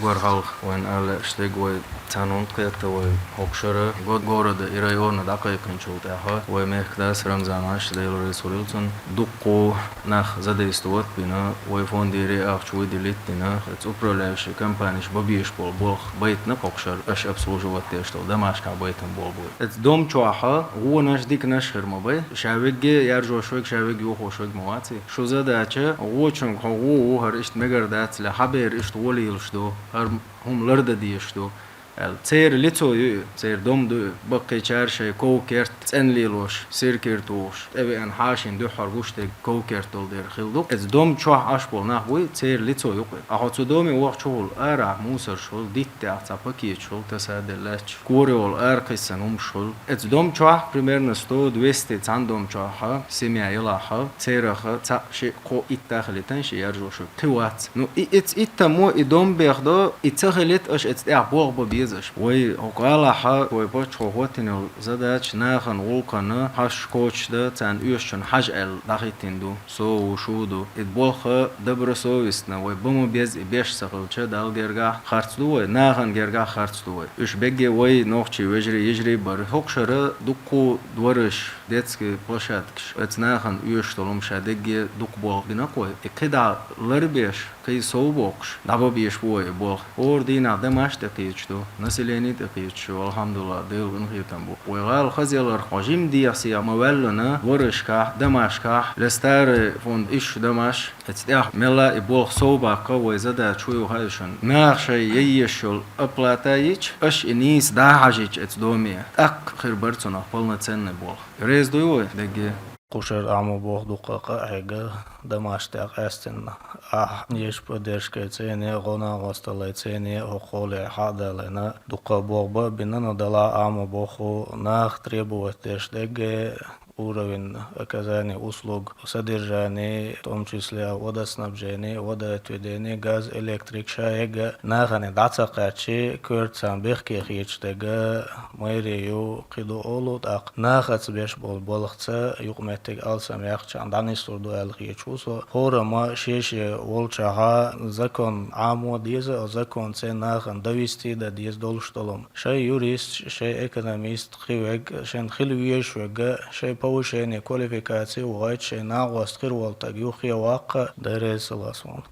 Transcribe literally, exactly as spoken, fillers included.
Вар хьалха вайн аьлла иштта вай цхьанна хӀунда кхетта вай хӀокху шарахь го-, города и района дӀакхайкхинчул тӀаьхьа вай мехкдас Рамзан Ӏаш, Дела реза хуьлийла цунна, дуккха нах задействовать бина, вай фондера ахча вуй дилиттина, эца управляющий компанеш бан безаш болу болх байтина кху шарахь, аша обслуживать деш долу домашкахь байтина болу буй. Эца дом чохь гӀонаш диканаш хир ма бай, ша вегге яржош вег, ша вегге юхош вег ма ваций. Шу задача гӀочунга хьо гӀо ву, хӀара иштта мегар дац ле, хьан бер иштта гӀо лелаш ду, хӀара хӀума лардан дезаш ду аьлла. Церан лицо ю и, церан дом ду и, баккхийчара шайн ков-керт цӀена лелош, сиркир тухуш, тӀевеана хьашийна дуьххьара гуш дерг ков-керт долу дерг хилла ду. Эца дом чохь Ӏаш болу нах буй, церан лицо ю-кх и. Ахьа хьо цу доме вахча хуьлу, арахь мусорш хуьлу, диттехь цхьа пакеташ хуьлу, тасаделлаьцча, корехула аракхиссина хӀумаш хуьлу. Эца дом чохь примерно сто-двести цхьана дом чохь семья елахь, церах цхьаъ, шиъ, кхоъ, итт а хилийтина шен яржош вег, кхин вац. Ну, и, эца иттаммо и дом бехдо, и ца хилийта аша эца тӀехь болх бан беза аша. Вай хӀокху гӀалахь вай паччахьо хӀоттийна йолу задача нахана гӀуллакхана хьаш коча дан, царна оьшучунна хьажа аьлла дӀахӀиттийна ду. Со ву, шу ду. И болх добросовестно вай бан ма беза, и беш ца хилча, Далла гергахь харц ду вай, нахана гергахь харц ду вай. Уьш бегге вай нохчий вежарий, йижарий бара. ХӀокху шарахь дуккха двораш, детский площадкаш, эца нахана оьшуш долу хӀума ша дегге дукха болх бина-кх вай. И кхидӀа ларбеш, кхин сов боккхуш, дӀабан безаш бу вай и болх. ХӀора дийнахь домаш тӀекхеташ ду, населени тӀекхеташ ю, алхьамдулиллахӀ, Делан къинхетам бу. Вай гӀала хаза яларх хьо жима дехьа-сехьа ма ваьллина, дворашкахь, домашкахь, лестаре фонд иш шу домаш, эца тӀехь мелла и болх сов баккха, вай задача хӀу ю хаьа шуна. Наха шайн яйеш йолу оплата йича, аша и нийса дӀахьажийча эца доме, тӀаккха хир бара цунах полноценный болх. Реза дуй вай дегге? Кху шарахь ма боху дуккха къа а хьегна, домаш тӀехь къаьстина. Ахь еш поддержкин цӀене, гӀо накъосталлин цӀене хӀокху хьоле хьа а далийна, дуккха болх бан а бина, но делахь а ма боху, наха требовать деш дегге уровень оказания услуг, содержание, в том числе водоснабжение, водоотведение, газ, электрик ша ерг а нахана дӀа ца кхаьччи, коьртачунна бехке хеташ дерг а мэрия ю, кхин ду олу, тӀаккха нахаца беш болу балхаца юкъаметтиг алсам яхча дӀанислур ду аьлла хеташ ву со. ХӀораммо шен-шен волчохь закон Ӏамо деза, законца нахана довести дан деза долуш долу хӀума. Шайн юрист, шайн экономист, кхин верг, шайн хила везаш верг, шайн повышение квалификации вогӀийча, шайн накъост хир волу стаг юххе ваккха, Дела реза хуьлда цунна.